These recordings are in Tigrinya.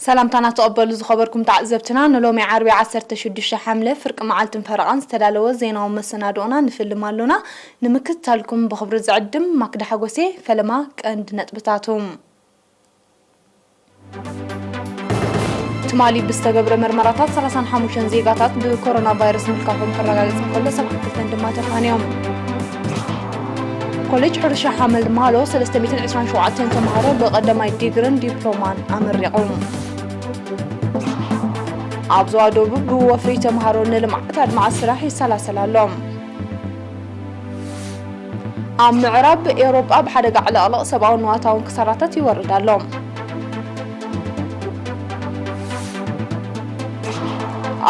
ሰላምታና ተቐበሉ ዝኸበርኩም ተዓዘብትና፣ ንሎሚ ዓርቢ ዓሰርተ ሽዱሽተ ሓምለ ፍርቂ መዓልትን ፈረቓን ዝተዳለወ ዜናዊ መሰናድኦና ንፍልም ኣሎና። ንምክትታልኩም ብኽብሪ ዝዕድም ማክዳ ሓጎሴ። ፈለማ ቀንዲ ነጥብታቱ። ትማሊ ብዝተገብረ መርመራታት ሰላሳን ሓሙሽተን ዜጋታት ብኮሮና ቫይረስ ምልካፎም ክረጋገጽ እንከሎ፣ ሰብዓን ክልተን ድማ ተፋንዮም። ኮሌጅ ሕርሻ ሓመልማሎ ሰለስተ ሚእትን ዕስራን ሸውዓተን ተምሃሮ ብቐዳማይ ዲግርን ዲፕሎማን ኣመሪቑ። ኣብ ዞባ ደቡብ ብወፍሪ ተምሃሮ ንልምዓት ኣድማዒ ስራሕ ይሰላሰል ኣሎ። ኣብ ምዕራብ ኤውሮጳ ብሓደጋ ዕለቕለቕ ሰብኣውን ንዋታውን ክሳራታት ይወርድ ኣሎ።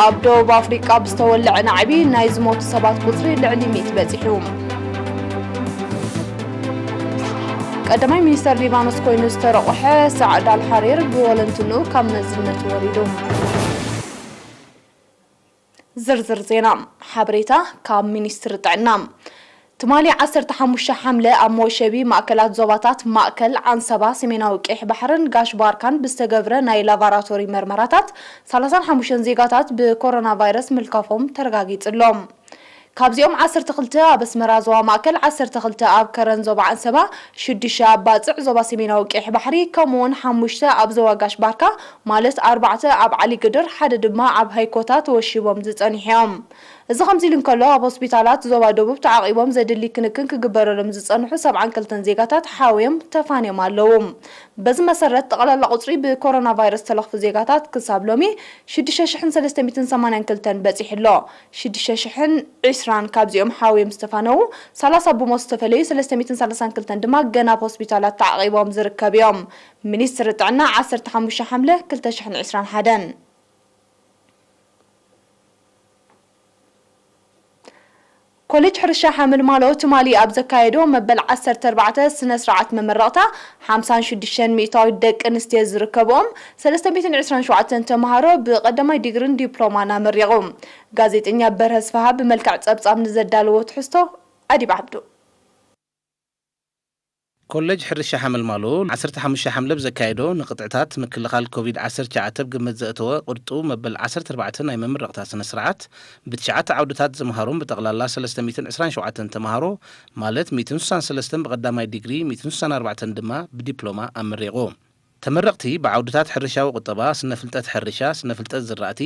ኣብ ደቡብ ኣፍሪቃ ብዝተወልዐ ናዕቢ ናይ ዝሞቱ ሰባት ቁጽሪ ልዕሊ ሚእቲ በጺሑ። ቀዳማይ ሚኒስተር ሊባኖስ ኮይኑ ዝተረቑሐ ሳዕድ ኣልሓሪር ብወለንትንኡ ካብ መዝነቱ ወሪዱ። ዝርዝር ዜና። ሓበሬታ ካብ ሚኒስትሪ ጥዕና። ትማሊ ዓሰርተ ሓሙሽተ ሓምለ ኣብ መወሸቢ ማእከላት ዞባታት ማእከል፣ ዓንሰባ፣ ሰሜናዊ ቀይሕ ባሕርን ጋሽ ባርካን ብዝተገብረ ናይ ላቫራቶሪ መርመራታት ሰላሳን ሓሙሽተን ዜጋታት ብኮሮና ቫይረስ ምልካፎም ተረጋጊጹ ኣሎ። ካብዚኦም ዓሰርተ ክልተ ኣብ ኣስመራ ዞባ ማእከል፣ ዓሰርተ ክልተ ኣብ ከረን ዞባ ዓንሰባ፣ ሽዱሽተ ኣብ ባጽዕ ዞባ ሰሜናዊ ቀይሕ ባሕሪ፣ ከምኡ'ውን ሓሙሽተ ኣብ ዞባ ጋሽ ባርካ፣ ማለት ኣርባዕተ ኣብ ዓሊ ግድር፣ ሓደ ድማ ኣብ ሃይኮታ ተወሺቦም ዝጸኒሑ እዮም። እዚ ከምዚ ኢሉ እንከሎ፣ ኣብ ሆስፒታላት ዞባ ደቡብ ተዓቒቦም ዘድሊ ክንክን ክግበረሎም ዝጸንሑ ሰብዓን ክልተን ዜጋታት ሓውዮም ተፋንዮም ኣለዉ። በዚ መሰረት፣ ጠቕላላ ቁጽሪ ብኮሮና ቫይረስ ዝተለኽፉ ዜጋታት ክሳብ ሎሚ ሽዱሽተ ሽሕን ሰለስተ ሚእትን ሰማንያን ክልተን በጺሑ ኣሎ። ሽዱሽተ ሽሕን ዕስራን ካብዚኦም ሓውዮም ዝተፋነዉ፣ ሰላሳ ብሞት ዝተፈለዩ፣ ሰለስተ ሚእትን ሰላሳን ክልተን ድማ ገና ኣብ ሆስፒታላት ተዓቒቦም ዝርከቡ እዮም። ሚኒስትሪ ጥዕና፣ ዓሰርተ ሓሙሽተ ሓምለ ክልተ ሽሕን ዕስራን ሓደን። ኮሌጅ ሕርሻ ሓመልማሎ ትማሊ ኣብ ዘካየዶ መበል ዓሰርተ ኣርባዕተ ስነ ስርዓት መመረቕታ፣ ሓምሳን ሽዱሽተን ሚእታዊት ደቂ ኣንስትዮ ዝርከብኦም ሰለስተ ሚእትን ዕስራን ሸውዓተን ተምሃሮ ብቐዳማይ ዲግሪን ዲፕሎማን ኣመሪቑ። ጋዜጠኛ በርሀ ስፍሃ ብመልክዕ ጸብጻብ ንዘዳለዎ ትሕዝቶ ኣዲብ ዓብዱ። ኮሌጅ ሕርሻ ሓመልማሎ ዓሰርተ ሓሙሽተ ሓምለ ብዘካየዶ ንቅጥዕታት ምክልኻል ኮቪድ ዓሰርተ ትሽዓተ ብግምት ዘእተወ ቅርጡ መበል ዓሰርተ ኣርባዕተ ናይ መመረቕታ ስነ ስርዓት ብትሽዓተ ዓውድታት ዘምሃሮም ብጠቕላላ ሰለስተ ሚእትን ዕስራን ሸውዓተን ተምሃሮ ማለት ሚእትን ስሳን ሰለስተን ብቐዳማይ ዲግሪ፣ ሚእትን ስሳን ኣርባዕተን ድማ ብዲፕሎማ ኣመሪቑ። ተመረቕቲ ብዓውድታት ሕርሻዊ ቁጠባ፣ ስነ ፍልጠት ሕርሻ፣ ስነ ፍልጠት ዝራእቲ፣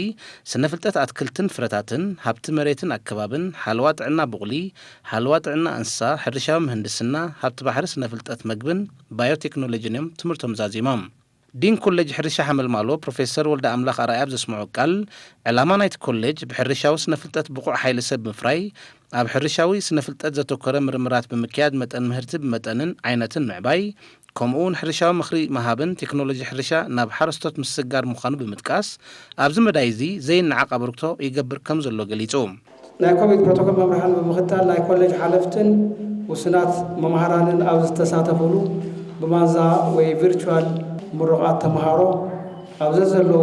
ስነ ፍልጠት ኣትክልትን ፍረታትን፣ ሃብቲ መሬትን ኣከባብን፣ ሓለዋ ጥዕና ቡቕሊ፣ ሓለዋ ጥዕና እንስሳ፣ ሕርሻዊ ምህንድስና፣ ሃብቲ ባሕሪ፣ ስነ ፍልጠት መግብን ባዮቴክኖሎጂን እዮም ትምህርቶም ዛዚሞም። ዲን ኮሌጅ ሕርሻ ሓመልማሎ ፕሮፌሰር ወልደ ኣምላኽ ኣርኣያ ኣብ ዘስምዖ ቃል፣ ዕላማ ናይቲ ኮሌጅ ብሕርሻዊ ስነ ፍልጠት ብቑዕ ሓይሊ ሰብ ምፍራይ፣ ኣብ ሕርሻዊ ስነ ፍልጠት ዘተኮረ ምርምራት ብምክያድ መጠን ምህርቲ ብመጠንን ዓይነትን ምዕባይ፣ ከምኡ እውን ሕርሻዊ ምኽሪ ምሃብን ቴክኖሎጂ ሕርሻ ናብ ሓረስቶት ምስግጋር ምዃኑ ብምጥቃስ፣ ኣብዚ መዳይ እዚ ዘይነዓቕ ኣበርክቶ ይገብር ከም ዘሎ ገሊጹ። ናይ ኮቪድ ፕሮቶኮል መምርሕን ብምኽታል ናይ ኮሌጅ ሓለፍትን ውሱናት መምሃራንን ኣብ ዝተሳተፉሉ ብማንዛ ወይ ቪርቹዋል ምሩቓት ተምሃሮ ኣብ ዘዘለዎ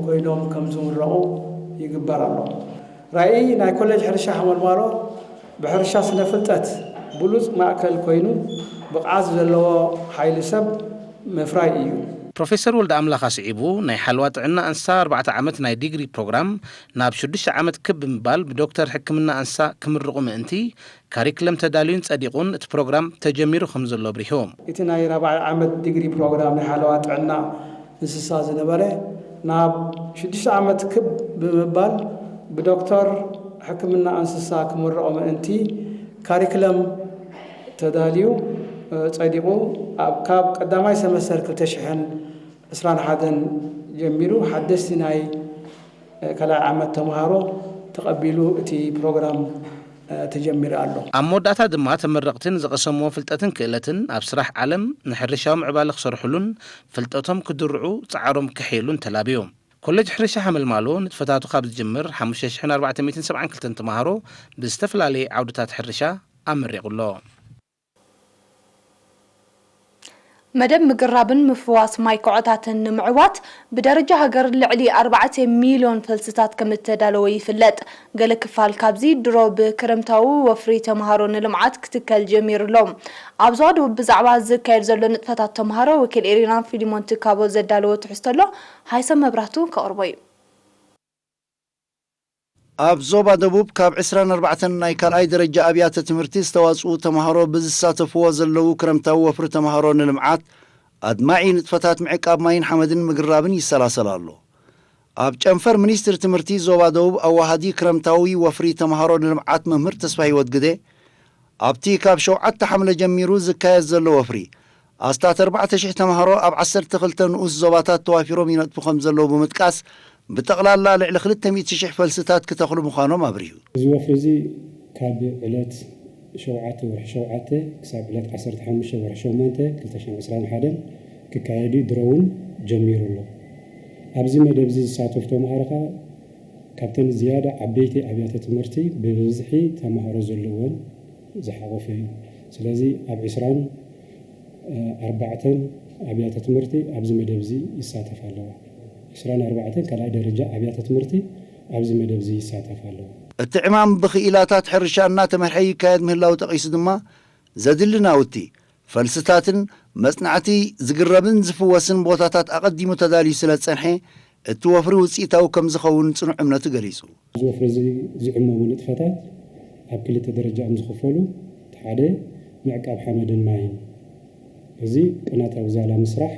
ኮይኖም ከም ዝምረቑ ይግበር ኣሎ። ራእይ ናይ ኮሌጅ ሕርሻ ሓመልማሎ ብሕርሻ ስነ ፍልጠት ብሉጽ ማእከል ኮይኑ ብቕዓት ዘለዎ ሓይሊ ሰብ ምፍራይ እዩ። ፕሮፌሰር ወልደ ኣምላኽ ኣስዒቡ፣ ናይ ሓለዋ ጥዕና እንስሳ ኣርባዕተ ዓመት ናይ ዲግሪ ፕሮግራም ናብ ሽዱሽተ ዓመት ክብ ብምባል ብዶክተር ሕክምና እንስሳ ክምርቑ ምእንቲ ካሪክለም ተዳልዩን ጸዲቑን እቲ ፕሮግራም ተጀሚሩ ከም ዘሎ ኣብሪሁ። እቲ ናይ ራብዓይ ዓመት ዲግሪ ፕሮግራም ናይ ሓለዋ ጥዕና እንስሳ ዝነበረ ናብ ሽዱሽተ ዓመት ክብ ብምባል ብዶክተር ሕክምና እንስሳ ክምረቑ ምእንቲ ካሪክለም ተዳልዩ፣ እ፣ ጸዲቑ ኣብ፣ ካብ ቀዳማይ ሰመስተር ክልተ ሽሕን ዕስራን ሓደን ጀሚሩ ሓደስቲ ናይ፣ እ፣ ካልኣይ ዓመት ተምሃሮ ተቐቢሉ እቲ ፕሮግራም፣ እ፣ ተጀሚሩ ኣሎ። ኣብ መወዳእታ ድማ ተመረቕቲ ንዝቐሰምዎ ፍልጠትን ክእለትን ኣብ ስራሕ ዓለም ንሕርሻዊ ምዕባለ ክሰርሕሉን ፍልጠቶም ክድርዑ ጻዕሮም ከሕየሉን ተላብዩ። ኮሌጅ ሕርሻ ሓመልማሎ ንጥፈታቱ ካብ ዝጅምር ሓሙሽተ ሽሕን ኣርባዕተ ሚእትን ሰብዓን ክልተን ተምሃሮ ብዝተፈላለየ ዓውድታት ሕርሻ ኣመሪቑ ኣሎ። መደብ ምግራብን ምፍዋስ ማይ ኮዖታትን ንምዕዋት ብደረጃ ሃገር ልዕሊ ኣርባዕተ ሚልዮን ፈልስታት ከም እተዳለወ ይፍለጥ። ገለ ክፋል ካብዚ ድሮ ብክረምታዊ ወፍሪ ተምሃሮ ንልምዓት ክትከል ጀሚሩ ኣሎ። ኣብ ዞባ ደቡብ ብዛዕባ ዝካየድ ዘሎ ንጥፈታት ተምሃሮ ወኪል ኤሪና ፊሊሞን ትካቦ ዘዳለዎ ትሕዝቶ ኣሎ። ሃይሰም መብራህቱ ከቕርቦ እዩ። ኣብ ዞባ ደቡብ ካብ ዕስራን ኣርባዕተን ናይ ካልኣይ ደረጃ ኣብያተ ትምህርቲ ዝተዋፅኡ ተምሃሮ ብዝሳተፍዎ ዘለዉ ክረምታዊ ወፍሪ ተምሃሮ ንልምዓት ኣድማዒ ንጥፈታት ምዕቃብ ማይን ሓመድን ምግራብን ይሰላሰል ኣሎ። ኣብ ጨንፈር ሚኒስትሪ ትምህርቲ ዞባ ደቡብ ኣዋሃዲ ክረምታዊ ወፍሪ ተምሃሮ ንልምዓት መምህር ተስፋሂወት ግደ፣ ኣብቲ ካብ ሸውዓተ ሓምለ ጀሚሩ ዝካየድ ዘሎ ወፍሪ ኣስታት ኣርባዕተ ሽሕ ተምሃሮ ኣብ ዓሰርተ ክልተ ንኡስ ዞባታት ተዋፊሮም ይነጥፉ ከም ዘለዉ ብምጥቃስ፣ ብጠቕላላ ልዕሊ ክልተ ሚእቲ ሽሕ ፈልስታት ክተኽሉ ምዃኖም ኣብሪሁ። እዚ ወፍሪ እዚ ካብ ዕለት ሸውዓተ ወርሒ ሸውዓተ ክሳብ ዕለት ዓሰርተ ሓሙሽተ ወርሒ ሸሞንተ ክልተ ሽሕን ዕስራን ሓደን ክካየድ እዩ፣ ድሮ እውን ጀሚሩ ኣሎ። ኣብዚ መደብ እዚ ዝሳተፉ ተምሃሮ ከኣ ካብተን ዝያዳ ዓበይቲ ኣብያተ ትምህርቲ ብብዝሒ ተምሃሮ ዘለወን ዝሓቖፈ እዩ። ስለዚ ኣብ ዕስራን ኣርባዕተን ኣብያተ ትምህርቲ ኣብዚ መደብ እዚ ይሳተፋ ኣለዋ። ዕስራን ኣርባዕተን ካልኣይ ደረጃ ኣብያተ ትምህርቲ ኣብዚ መደብ እዚ ይሳተፋ ኣለዋ። እቲ ዕማም ብኽኢላታት ሕርሻ እናተመርሐ ይካየድ ምህላዉ ጠቒሱ ድማ፣ ዘድሊ ናውቲ፣ ፈልስታትን መጽናዕቲ ዝግረብን ዝፍወስን ቦታታት ኣቐዲሙ ተዳልዩ ስለ ዝጸንሐ፣ እቲ ወፍሪ ውጽኢታዊ ከም ዝኸውን ጽኑዕ እምነቱ ገሊጹ። ኣብዚ ወፍሪ እዚ ዝዕመሙ ንጥፈታት ኣብ ክልተ ደረጃ እዮም ዝኽፈሉ። እቲ ሓደ ምዕቃብ ሓመድን ማይን። እዚ ቅናታዊ ዛላ ምስራሕ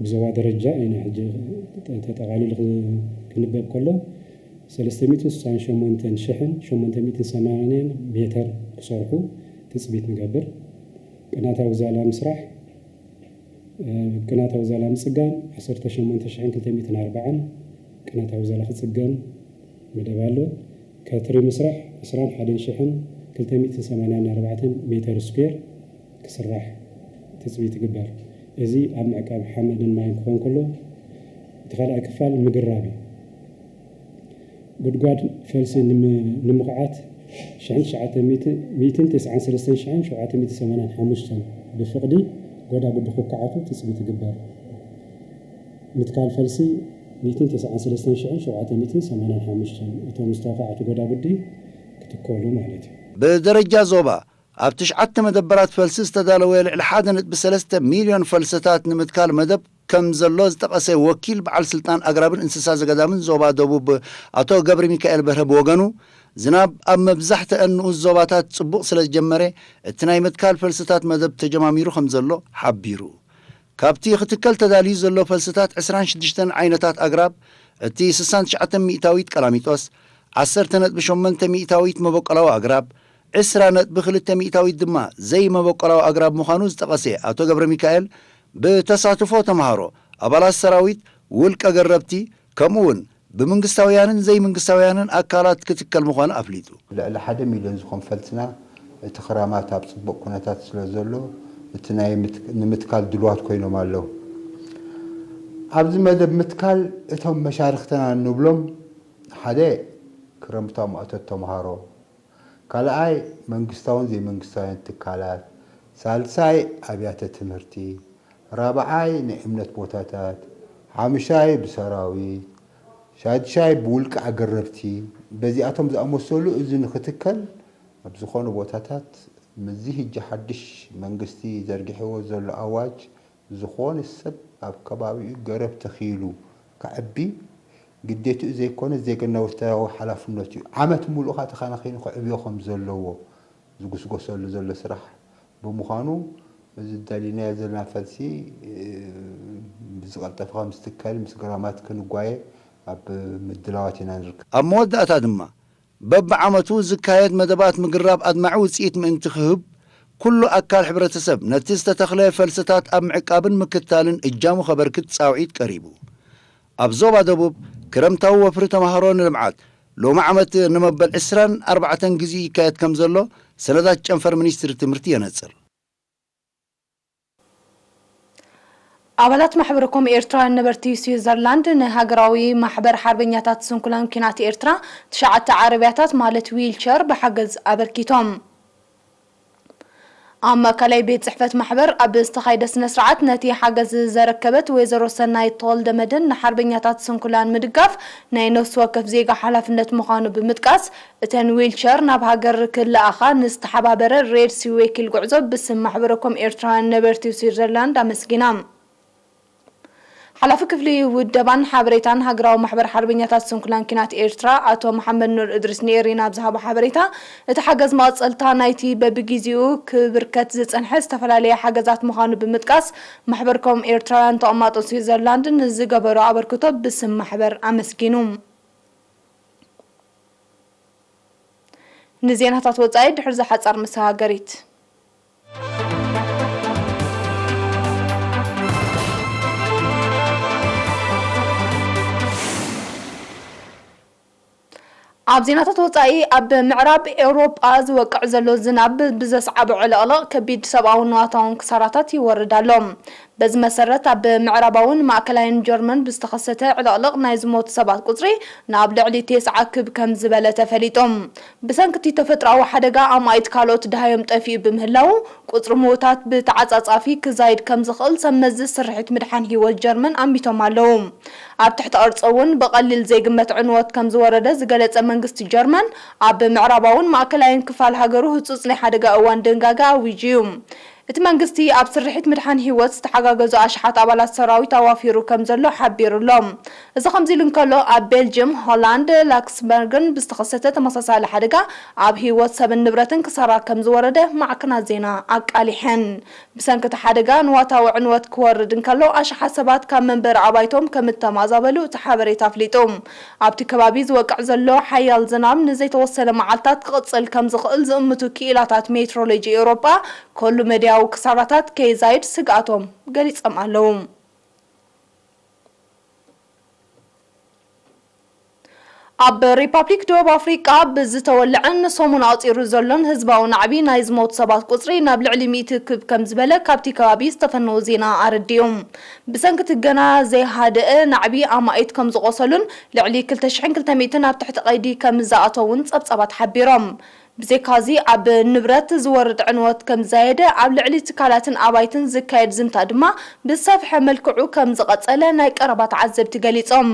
ብዞባ ደረጃ ኢና ሕጂ ተጠቓሊሉ ክንበብ ከሎ ሰለስተ ሚእትን ስሳን ሸሞንተን ሽሕን ሸሞንተ ሚእትን ሰማንያን ሜተር ክሰርሑ ትፅቢት ንገብር። ቅናታዊ ዛላ ምስራሕ ቅናታዊ ዛላ ምፅጋን ዓሰርተ ሸሞንተ ሽሕን ክልተ ሚእትን ኣርባዓን ቅናታዊ ዛላ ክፅገን መደብ ኣሎ። ከትሪ ምስራሕ ዕስራን ሓደን ሽሕን ክልተ ሚእትን ሰማንያን ኣርባዕተን ሜተር ስኩዌር ክስራሕ ትፅቢት ይግበር። እዚ ኣብ ምዕቃብ ሓመድን ማይን ክኾን ከሎ፣ እቲ ካልኣይ ክፋል ምግራብ እዩ። ጉድጓድ ፈልሲ ንምኹዓት ሽሕን ትሽዓተ ሚእትን፣ ሚእትን ተስዓን ሰለስተን ሽሕን ሸውዓተ ሚእትን ሰማንያን ሓሙሽተን ብፍቕዲ ጎዳጉዲ ክከዓቱ ትፅቢት ይግበር። ምትካል ፈልሲ ሚእትን ተስዓን ሰለስተን ሽሕን ሸውዓተ ሚእትን ሰማንያን ሓሙሽተን እቶም ዝተኸዓቱ ጎዳጉዲ ክትከሉ ማለት እዩ። ብደረጃ ዞባ፣ ኣብ ትሽዓተ መደበራት ፈልሲ ዝተዳለወ ልዕሊ ሓደ ነጥቢ ሰለስተ ሚልዮን ፈልስታት ንምትካል መደብ ከም ዘሎ ዝጠቐሰ ወኪል በዓል ስልጣን ኣግራብን እንስሳ ዘገዳምን ዞባ ደቡብ ኣቶ ገብረሚካኤል በርሀ ብወገኑ፣ ዝናብ ኣብ መብዛሕትአን ንኡስ ዞባታት ጽቡቕ ስለ ዝጀመረ፣ እቲ ናይ ምትካል ፈልስታት መደብ ተጀማሚሩ ከም ዘሎ ሓቢሩ። ካብቲ ክትከል ተዳልዩ ዘሎ ፈልስታት ዕስራን ሽዱሽተን ዓይነታት ኣግራብ፣ እቲ ስሳን ትሽዓተን ሚእታዊት ቀላሚጦስ፣ ዓሰርተ ነጥቢ ሸሞንተ ሚእታዊት መበቆላዊ ኣግራብ፣ ዕስራ ነጥቢ ክልተ ሚእታዊት ድማ ዘይመበቆላዊ ኣግራብ ምዃኑ ዝጠቐሰ ኣቶ ገብረሚካኤል፣ ብተሳትፎ ተምሃሮ፣ ኣባላት ሰራዊት፣ ውልቀ ገረብቲ፣ ከምኡ እውን ብመንግስታውያንን ዘይመንግስታውያንን ኣካላት ክትከል ምዃኑ ኣፍሊጡ። ልዕሊ ሓደ ሚልዮን ዝኾን ፈልስና እቲ ክራማት ኣብ ፅቡቕ ኩነታት ስለ ዘሎ እቲ ናይ ንምትካል ድልዋት ኮይኖም ኣለዉ። ኣብዚ መደብ ምትካል እቶም መሻርኽትና እንብሎም ሓደ ክረምታዊ ማእቶት ተምሃሮ፣ ካልኣይ መንግስታውን ዘይመንግስታውያን ትካላት፣ ሳልሳይ ኣብያተ ትምህርቲ፣ ራብዓይ ናይ እምነት ቦታታት፣ ሓሙሻይ ብሰራዊት፣ ሻድሻይ ብውልቂ ኣገረብቲ፣ በዚኣቶም ዝኣመሰሉ እዚ ንክትከል ኣብ ዝኾኑ ቦታታት ምስዚ ሕጂ ሓድሽ መንግስቲ ዘርጊሕዎ ዘሎ ኣዋጅ ዝኾነ ሰብ ኣብ ከባቢኡ ገረብ ተኺሉ ከዕቢ ግዴትኡ ዘይኮነ ዜግና ውሽጣዊ ሓላፍነቱ እዩ። ዓመት ሙሉእ ኸዓ ተኸናኺኑ ከዕብዮ ከም ዘለዎ ዝጉስጎሰሉ ዘሎ ስራሕ ብምዃኑ እዚ ደሊናዮ ዘለና ፈልሲ ብዝቐልጠፈ ከም ዝትከል ምስ ግራማት ክንጓየ ኣብ ምድላዋት ኢና ንርከብ። ኣብ መወዳእታ ድማ በብዓመቱ ዝካየድ መደባት ምግራብ ኣድማዒ ውፅኢት ምእንቲ ክህብ፣ ኩሉ ኣካል ሕብረተሰብ ነቲ ዝተተኽለ ፈልስታት ኣብ ምዕቃብን ምክትታልን እጃሙ ከበርክት ፃውዒት ቀሪቡ። ኣብ ዞባ ደቡብ ክረምታዊ ወፍሪ ተምሃሮ ንልምዓት ሎሚ ዓመት ንመበል ዕስራን ኣርባዕተን ግዜኡ ይካየድ ከም ዘሎ ሰነዳት ጨንፈር ሚኒስትሪ ትምህርቲ የነፅር። ኣባላት ማሕበረ ኮም ኤርትራውያን ነበርቲ ስዊዘርላንድ ንሃገራዊ ማሕበር ሓርበኛታት ስንኩላን ኲናት ኤርትራ ትሽዓተ ዓረብያታት ማለት ዊልቸር ብሓገዝ ኣበርኪቶም። ኣብ ማእከላይ ቤት ጽሕፈት ማሕበር ኣብ ዝተኻየደ ስነ ስርዓት፣ ነቲ ሓገዝ ዘረከበት ወይዘሮ ሰናይት ተወልደ መድህን፣ ንሓርበኛታት ስንኩላን ምድጋፍ ናይ ነፍሲ ወከፍ ዜጋ ሓላፍነት ምዃኑ ብምጥቃስ፣ እተን ዊልቸር ናብ ሃገር ክለኣኻ ንዝተሓባበረ ሬድ ሲ ወኪል ጉዕዞ ብስም ማሕበረ ኮም ኤርትራውያን ነበርቲ ስዊዘርላንድ ኣመስጊና። ሓላፊ ክፍሊ ውደባን ሓበሬታን ሃገራዊ ማሕበር ሓርበኛታት ስንኩላን ኲናት ኤርትራ ኣቶ መሓመድ ኑር እድሪስ ንኤሪና ኣብ ዝሃቦ ሓበሬታ፣ እቲ ሓገዝ መቐጸልታ ናይቲ በብግዜኡ ክብርከት ዝጸንሐ ዝተፈላለየ ሓገዛት ምዃኑ ብምጥቃስ፣ ማሕበር ኮም ኤርትራውያን ተቐማጦ ስዊዘርላንድ ንዝገበሮ ኣበርክቶ ብስም ማሕበር ኣመስጊኑ። ንዜናታት ወጻኢ ድሕሪ እዛ ሓጻር መሰጋገሪት። ኣብ ዜናታት ወጻኢ፣ ኣብ ምዕራብ ኤውሮጳ ዝወቅዕ ዘሎ ዝናብ ብዘስዓቦ ዕልቕልቕ ከቢድ ሰብኣውን ንዋታውን ክሳራታት ይወርድ ኣሎ። በዚ መሰረት፣ ኣብ ምዕራባውን ማእከላይን ጀርመን ብዝተኸሰተ ዕልቕልቕ ናይ ዝሞቱ ሰባት ቁጽሪ ናብ ልዕሊ ተስዓ ክብ ከም ዝበለ ተፈሊጡ። ብሰንኪ እቲ ተፈጥሮኣዊ ሓደጋ፣ ኣማኢት ካልኦት ደሃዮም ጠፊኡ ብምህላዉ፣ ቁጽሪ ምዉታት ብተዓጻጻፊ ክዛይድ ከም ዝኽእል ሰብ መዚ ስርሒት ምድሓን ህይወት ጀርመን ኣሚቶም ኣለዉ። ኣብ ትሕቲ ቅርጺ እውን ብቐሊል ዘይግመት ዕንወት ከም ዝወረደ ዝገለጸ መንግስቲ ጀርመን፣ ኣብ ምዕራባውን ማእከላይን ክፋል ሃገሩ ህጹጽ ናይ ሓደጋ እዋን ድንጋገ ኣዊጁ እዩ። እቲ መንግስቲ ኣብ ስርሒት ምድሓን ህይወት ዝተሓጋገዙ ኣሽሓት ኣባላት ሰራዊት ኣዋፊሩ ከም ዘሎ ሓቢሩ ኣሎ። እዚ ከምዚ ኢሉ እንከሎ፣ ኣብ ቤልጅየም፣ ሆላንድ፣ ላክስበርግን ብዝተኸሰተ ተመሳሳሊ ሓደጋ ኣብ ህይወት ሰብን ንብረትን ክሳራ ከም ዝወረደ ማዕከናት ዜና ኣቃሊሐን። ብሰንኪ እቲ ሓደጋ ንዋታዊ ዕንወት ክወርድ እንከሎ፣ ኣሽሓት ሰባት ካብ መንበሪ ኣባይቶም ከም እተማዛበሉ እቲ ሓበሬታ ኣፍሊጡ። ኣብቲ ከባቢ ዝወቅዕ ዘሎ ሓያል ዝናብ ንዘይተወሰነ መዓልታት ክቕጽል ከም ዝኽእል ዝእምቱ ክኢላታት ሜትሮሎጂ ኤውሮጳ፣ ኩሉ መድያዊ ክሳራታት ከይዛይድ ስግኣቶም ገሊጾም ኣለዉ። ኣብ ሪፓብሊክ ደቡብ ኣፍሪቃ ብዝተወልዐን ንሰሙን ኣቑጺሩ ዘሎን ህዝባዊ ናዕቢ፣ ናይ ዝሞቱ ሰባት ቁጽሪ ናብ ልዕሊ ሚእቲ ክብ ከም ዝበለ ካብቲ ከባቢ ዝተፈነዉ ዜና ኣረዲኡ። ብሰንኪ እቲ ገና ዘይሃደአ ናዕቢ፣ ኣማኢት ከም ዝቖሰሉን ልዕሊ ክልተ ሽሕን ክልተ ሚእትን ኣብ ትሕቲ ቀይዲ ከም ዝኣተዉን ጸብጻባት ሓቢሮም። ብዘይካዚ፣ ኣብ ንብረት ዝወርድ ዕንወት ከም ዝዛየደ፣ ኣብ ልዕሊ ትካላትን ኣባይትን ዝካየድ ዝምታ ድማ ብዝሰፍሐ መልክዑ ከም ዝቐጸለ ናይ ቀረባ ተዓዘብቲ ገሊጾም።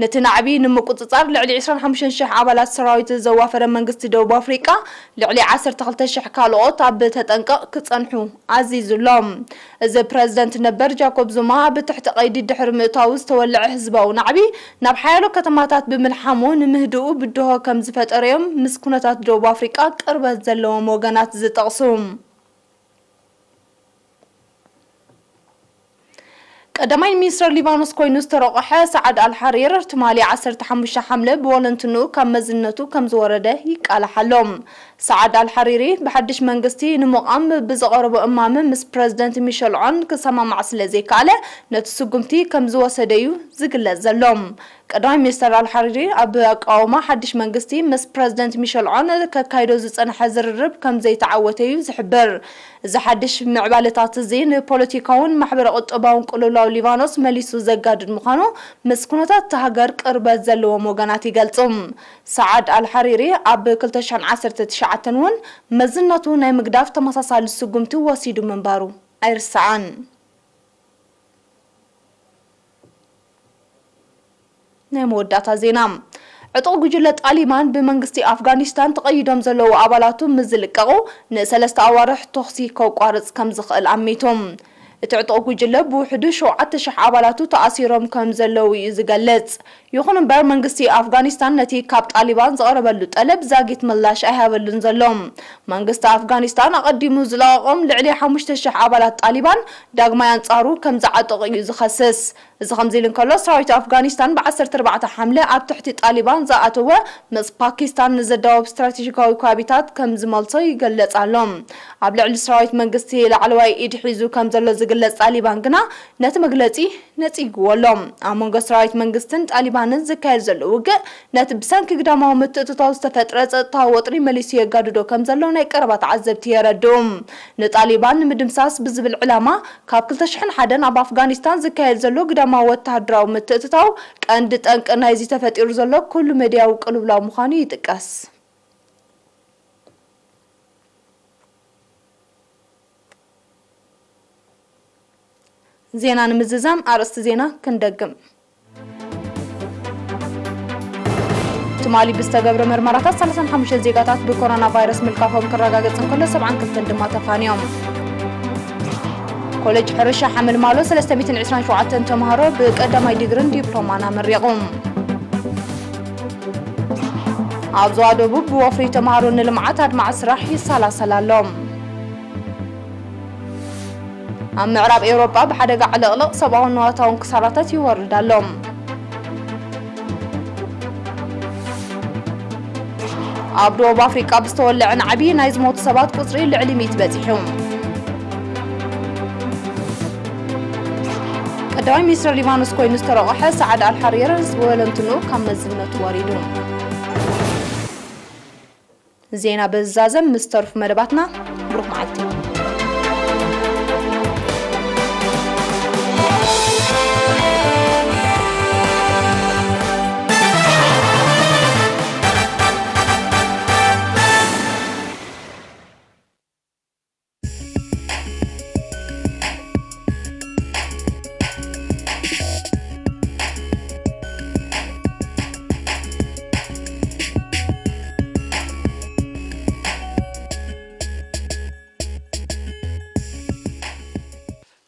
ነቲ ናዕቢ ንምቁጽጻር፣ ልዕሊ ዕስራን ሓሙሽተን ሽሕ ኣባላት ሰራዊት ዘዋፈረ መንግስቲ ደቡብ ኣፍሪቃ፣ ልዕሊ ዓሰርተ ክልተ ሽሕ ካልኦት ኣብ ተጠንቀቕ ክጸንሑ ኣዚዙ ኣሎ። እዚ ፕረዚደንት ነበር ጃኮብ ዙማ ብትሕቲ ቀይዲ ድሕሪ ምእታዉ ዝተወልዐ ህዝባዊ ናዕቢ ናብ ሓያሎ ከተማታት ብምልሓሙ ንምህድኡ ብድሆ ከም ዝፈጠረዮም ምስ ኩነታት ደቡብ ኣፍሪቃ ቅርበት ዘለዎም ወገናት ዝጠቕሱ። ቀዳማይ ሚኒስተር ሊባኖስ ኮይኑ ዝተረቑሐ ሰዓድ ኣልሓሪር ትማሊ ዓሰርተ ሓሙሽተ ሓምለ ብወለንትንኡ ካብ መዝነቱ ከም ዝወረደ ይቃላሕ ኣሎ። ሰዓድ ኣልሓሪሪ ብሓድሽ መንግስቲ ንምቋም ብዘቐረቦ እማመ ምስ ፕረዚደንት ሚሸል ዖን ክሰማማዕ ስለ ዘይከኣለ፣ ነቲ ስጉምቲ ከም ዝወሰደ'ዩ ዝግለጽ ዘሎ። ቀዳማይ ሚኒስተር ኣልሓሪሪ ኣብ ኣቃውማ ሓድሽ መንግስቲ ምስ ፕረዚደንት ሚሸል ዖን ከካይዶ ዝጸንሐ ዝርርብ ከም ዘይተዓወተ'ዩ ዝሕብር። እዚ ሓድሽ ምዕባለታት እዚ ንፖለቲካውን ማሕበረ-ቁጠባውን ቅልውላው ሊባኖስ መሊሱ ዘጋድድ ምዃኑ ምስ ኩነታት እታ ሃገር ቅርበት ዘለዎም ወገናት ይገልጹ። ሰዓድ ኣልሓሪሪ ኣብ ክልተ ሽሕን ዓሰርተ ትሽዓተን እውን መዝነቱ ናይ ምግዳፍ ተመሳሳሊ ስጉምቲ ወሲዱ ምንባሩ ኣይርሳዕን። ናይ መወዳእታ ዜና። ዕጡቕ ጉጅለ ጣሊባን ብመንግስቲ ኣፍጋኒስታን ተቐይዶም ዘለዉ ኣባላቱ ምስ ዝልቀቑ ንሰለስተ ኣዋርሕ ተኹሲ ከቋርጽ ከም ዝኽእል ኣሚቱ። እቲ ዕጡቕ ጉጅለ ብውሕዱ ሸውዓተ ሽሕ ኣባላቱ ተኣሲሮም ከም ዘለዉ እዩ ዝገልጽ። ይኹን እምበር፣ መንግስቲ ኣፍጋኒስታን ነቲ ካብ ጣሊባን ዝቐረበሉ ጠለብ ዛጊት ምላሽ ኣይሃበሉን ዘሎ። መንግስቲ ኣፍጋኒስታን ኣቐዲሙ ዝለቐቖም ልዕሊ ሓሙሽተ ሽሕ ኣባላት ጣሊባን ዳግማይ ኣንጻሩ ከም ዝዓጠቑ እዩ ዝኸስስ። እዚ ከምዚ ኢሉ እንከሎ፣ ሰራዊት ኣፍጋኒስታን ብ ዓሰርተ ኣርባዕተ ሓምለ ኣብ ትሕቲ ጣሊባን ዝኣተወ ምስ ፓኪስታን ንዘዳወብ ስትራቴጂካዊ ከባቢታት ከም ዝመልሶ ይገለጽ ኣሎ። ኣብ ልዕሊ ሰራዊት መንግስቲ ላዕለዋይ ኢድ ሒዙ ከም ዘሎ ዝግለጽ ጣሊባን ግና ነቲ መግለጺ ነጺግዎ ኣሎ። ኣብ መንጎ ሰራዊት መንግስትን ጣሊባንን ዝካየድ ዘሎ ውግእ፣ ነቲ ብሰንኪ ግዳማዊ ምትእትታው ዝተፈጥረ ጸጥታዊ ወጥሪ መሊሱ የጋድዶ ከም ዘሎ ናይ ቀረባ ተዓዘብቲ የረድኡ። ንጣሊባን ንምድምሳስ ብዝብል ዕላማ፣ ካብ ክልተ ሽሕን ሓደን ኣብ ኣፍጋኒስታን ዝካየድ ዘሎ ግዳማዊ ወተሃደራዊ ምትእትታው፣ ቀንዲ ጠንቂ ናይዚ ተፈጢሩ ዘሎ ኩሉ መድያዊ ቅልውላው ምዃኑ ይጥቀስ። ዜና ንምዝዛም ኣርእስቲ ዜና ክንደግም። ትማሊ ብዝተገብረ መርመራታት ሰላሳን ሓሙሽተን ዜጋታት ብኮሮና ቫይረስ ምልካፎም ክረጋገጽ እንከሎ፣ ሰብዓን ክልተን ድማ ተፋንዮም። ኮሌጅ ሕርሻ ሓመልማሎ ሰለስተ ሚእትን ዕስራን ሸውዓተን ተምሃሮ ብቀዳማይ ዲግርን ዲፕሎማን ኣመሪቑ። ኣብ ዞባ ደቡብ ብወፍሪ ተምሃሮ ንልምዓት ኣድማዒ ስራሕ ይሰላሰል ኣሎ። ኣብ ምዕራብ ኤውሮጳ ብሓደጋ ዕልቕልቕ ሰብኣውን ንዋታውን ክሳራታት ይወርድ ኣሎ። ኣብ ደቡብ ኣፍሪቃ ብዝተወልዐ ናዕቢ ናይ ዝሞቱ ሰባት ቁጽሪ ልዕሊ ሚእቲ በጺሑ። ቀዳማይ ሚኒስትር ሊባኖስ ኮይኑ ዝተረቑሐ ሳዕድ ኣልሓሪር ወለንትኑ ካብ መዝነቱ ወሪዱ። ዜና በዛዘም ምስ ተርፉ መደባትና። ብሩኽ መዓልቲ።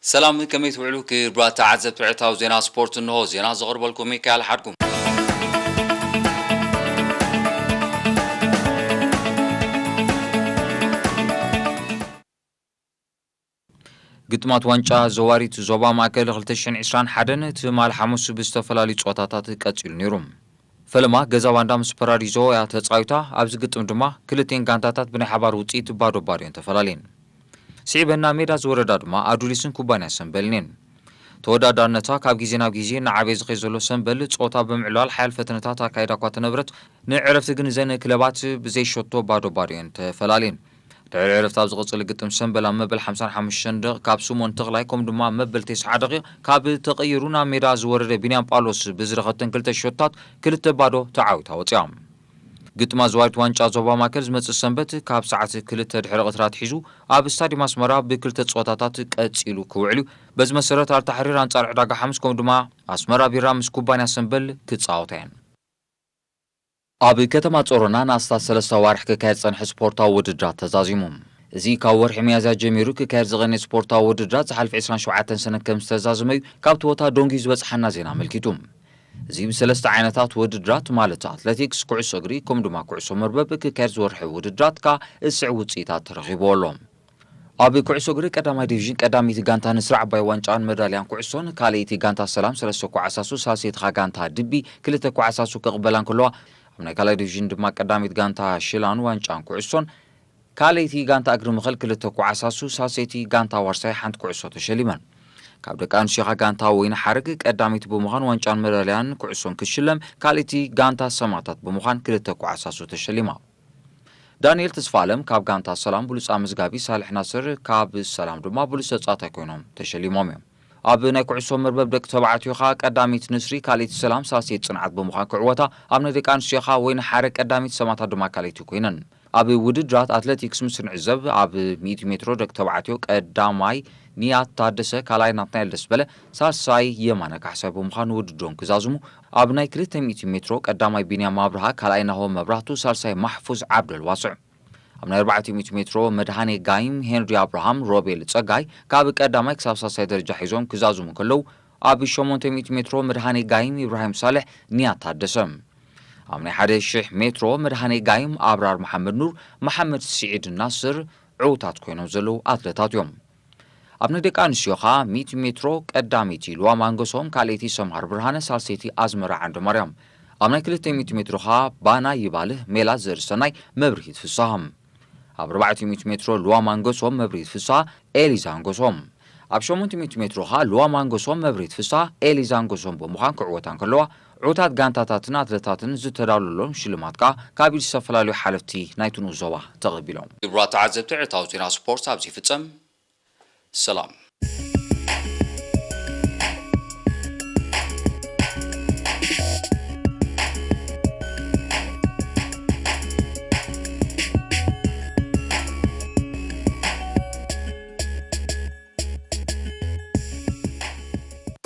ሰላም፣ ከመይ ትውዕሉ ክቡራት ተዓዘብቲ ዕለታዊ ዜና ስፖርት? እንሆ ዜና ዘቕርበልኩም ሚካኤል ሓድጉ። ግጥማት ዋንጫ ዘዋሪት ዞባ ማእከል ክልተ ሽሕን ዕስራን ሓደን ትማል ሓሙስ ብዝተፈላለዩ ጸወታታት ቀጺሉ ነይሩ። ፈለማ ገዛ ባንዳ ምስ ፓራዲዞ እያ ተጻዊታ። ኣብዚ ግጥም ድማ ክልቴን ጋንታታት ብናይ ሓባር ውጽኢት ባዶ ባዶ እየን ተፈላልየን። ስዒበን ናብ ሜዳ ዝወረዳ ድማ ኣዱሊስን ኩባንያ ሰምበልን እየን። ተወዳዳርነታ ካብ ግዜ ናብ ግዜ እናዓበየ ዝኸይድ ዘሎ ሰምበል ጸወታ ብምዕላል ሓያል ፈተነታት ኣካይዳ እኳ ተነበረት፣ ንዕረፍቲ ግን እዘን ክለባት ብዘይሸቶ ባዶ ባዶ እየን ተፈላልየን። ድሕሪ ዕረፍቲ ኣብ ዝቕጽል ግጥም ሰምበል ኣብ መበል ሓምሳን ሓሙሽተን ደቂቕ ካብ ስሞን ተኽላይ ከምኡ ድማ ኣብ መበል ተስዓ ደቂቕ ካብ ተቐይሩ ናብ ሜዳ ዝወረደ ቢንያም ጳውሎስ ብዝረኸብተን ክልተ ሸቶታት ክልተ ባዶ ተዓዊታ ወጺኣ። ግጥም ኣዘዋሪት ዋንጫ ዞባ ማእከል ዝመጽእ ሰንበት ካብ ሰዓት ክልተ ድሕሪ ቀትሪ ኣትሒዙ ኣብ ስታድየም ኣስመራ ብክልተ ጸወታታት ቀጺሉ ክውዕል እዩ። በዚ መሰረት ኣልታሕሪር ኣንጻር ዕዳጋ ሓሙስ ከምኡ ድማ ኣስመራ ቢራ ምስ ኩባንያ ሰንበል ክጻወታ እየን። ኣብ ከተማ ጾሮና ንኣስታት ሰለስተ ኣዋርሕ ክካየድ ዝጸንሐ ስፖርታዊ ውድድራት ተዛዚሙ። እዚ ካብ ወርሒ ሚያዝያ ጀሚሩ ክካየድ ዝቐነየ ስፖርታዊ ውድድራት ዝሓለፈ ዕስራን ሸውዓተን ሰነ ከም ዝተዛዘመ እዩ ካብቲ ቦታ ዶንጊ ዝበጽሓና ዜና ኣመልኪቱ። እዚ ብሰለስተ ዓይነታት ውድድራት ማለት ኣትሌቲክስ፣ ኩዕሶ እግሪ ከምኡ ድማ ኩዕሶ መርበብ ክካየድ ዝወርሐ ውድድራት ከኣ እስዕ ውጽኢታት ተረኺብዎ ኣሎ። ኣብ ኩዕሶ እግሪ ቀዳማይ ዲቪዥን ቀዳሚት ጋንታ ንስራ ዓባይ ዋንጫን መዳልያን ኩዕሶን ካልኣይቲ ጋንታ ሰላም ሰለስተ ኳዕሳሱ ሳልሰይቲ ኸኣ ጋንታ ድቢ ክልተ ኳዕሳሱ ክቕበላ እንከለዋ፣ ኣብ ናይ ካልኣይ ዲቪዥን ድማ ቀዳሚት ጋንታ ሽላን ዋንጫን ኩዕሶን ካልኣይቲ ጋንታ እግሪ ምኸል ክልተ ኳዕሳሱ ሳልሰይቲ ጋንታ ዋርሳይ ሓንቲ ኩዕሶ ተሸሊመን። ካብ ደቂ ኣንስትዮኻ ጋንታ ወይኒ ሓረግ ቀዳሚት ብምዃን ዋንጫን መዳልያን ኩዕሶን ክትሽለም፣ ካልኣይቲ ጋንታ ሰማታት ብምዃን ክልተ ኳዕሳሱ ተሸሊማ። ዳንኤል ተስፋኣለም ካብ ጋንታ ሰላም ብሉጽ ኣመዝጋቢ፣ ሳልሕ ናስር ካብ ሰላም ድማ ብሉጽ ተጻዋታይ ኮይኖም ተሸሊሞም እዮም። ኣብ ናይ ኩዕሶ መርበብ ደቂ ተባዕትዮ ኸኣ ቀዳሚት ንስሪ፣ ካልኣይቲ ሰላም፣ ሳልሰይቲ ጽንዓት ብምዃን ክዕወታ፣ ኣብ ናይ ደቂ ኣንስትዮ ኸኣ ወይኒ ሓረግ ቀዳሚት፣ ሰማታት ድማ ካልኣይቲ ኮይነን። ኣብ ውድድራት ኣትሌቲክስ ምስ ንዕዘብ፣ ኣብ ሚእቲ ሜትሮ ደቂ ተባዕትዮ ቀዳማይ ንያት ታደሰ፣ ካልኣይ ናትናኤል ደስበለ፣ ሳልሳይ የማነ ካሕሳይ ብምዃን ውድድሮም ክዛዝሙ፣ ኣብ ናይ ክልተ ሚእቲ ሜትሮ ቀዳማይ ቢንያም ኣብርሃ፣ ካልኣይ ናሆም መብራህቱ፣ ሳልሳይ ማሕፉዝ ዓብደልዋስዕ። ኣብ ናይ ኣርባዕተ ሚእቲ ሜትሮ መድሃኔ ጋይም፣ ሄንሪ ኣብርሃም፣ ሮቤል ጸጋይ ካብ ቀዳማይ ክሳብ ሳልሳይ ደረጃ ሒዞም ክዛዝሙ ከለዉ፣ ኣብ ሸሞንተ ሚእቲ ሜትሮ መድሃኔ ጋይም፣ ኢብራሂም ሳልሕ፣ ንያት ታደሰ። ኣብ ናይ ሓደ ሽሕ ሜትሮ መድሃኔ ጋይም፣ ኣብራር መሓመድ ኑር፣ መሓመድ ስዒድ ናስር ዕዉታት ኮይኖም ዘለዉ ኣትለታት እዮም። ኣብ ናይ ደቂ ኣንስትዮ ኸኣ ሚእቲ ሜትሮ ቀዳመይቲ ሉዋ ማንጎሶም፣ ካልኣይቲ ሰምሃር ብርሃነ፣ ሳልሰይቲ ኣዝመራ ዓንደማርያም። ኣብ ናይ ክልተ ሚእቲ ሜትሮ ኸኣ ባና ይባልህ፣ ሜላት ዘርእሰናይ፣ መብርሂት ፍስሃ። ኣብ ኣርባዕተ ሚእቲ ሜትሮ ሉዋ ማንጎሶም፣ መብርሂት ፍስሃ፣ ኤሊዛ ኣንጎሶም። ኣብ ሸሞንተ ሚእቲ ሜትሮ ኸኣ ሉዋ ማንጎሶም፣ መብርሂት ፍስሃ፣ ኤሊዛ ኣንጎሶም ብምዃን ክዕወታ እንከለዋ፣ ዕዉታት ጋንታታትን ኣትለታትን ዝተዳለወሎም ሽልማት ከኣ ካብ ኢድ ዝተፈላለዩ ሓለፍቲ ናይቲ ንኡስ ዞባ ተቐቢሎም። ክቡራት ተዓዘብቲ፣ ዕለታዊ ዜና ስፖርት ኣብዚ ይፍጸም። ሰላም።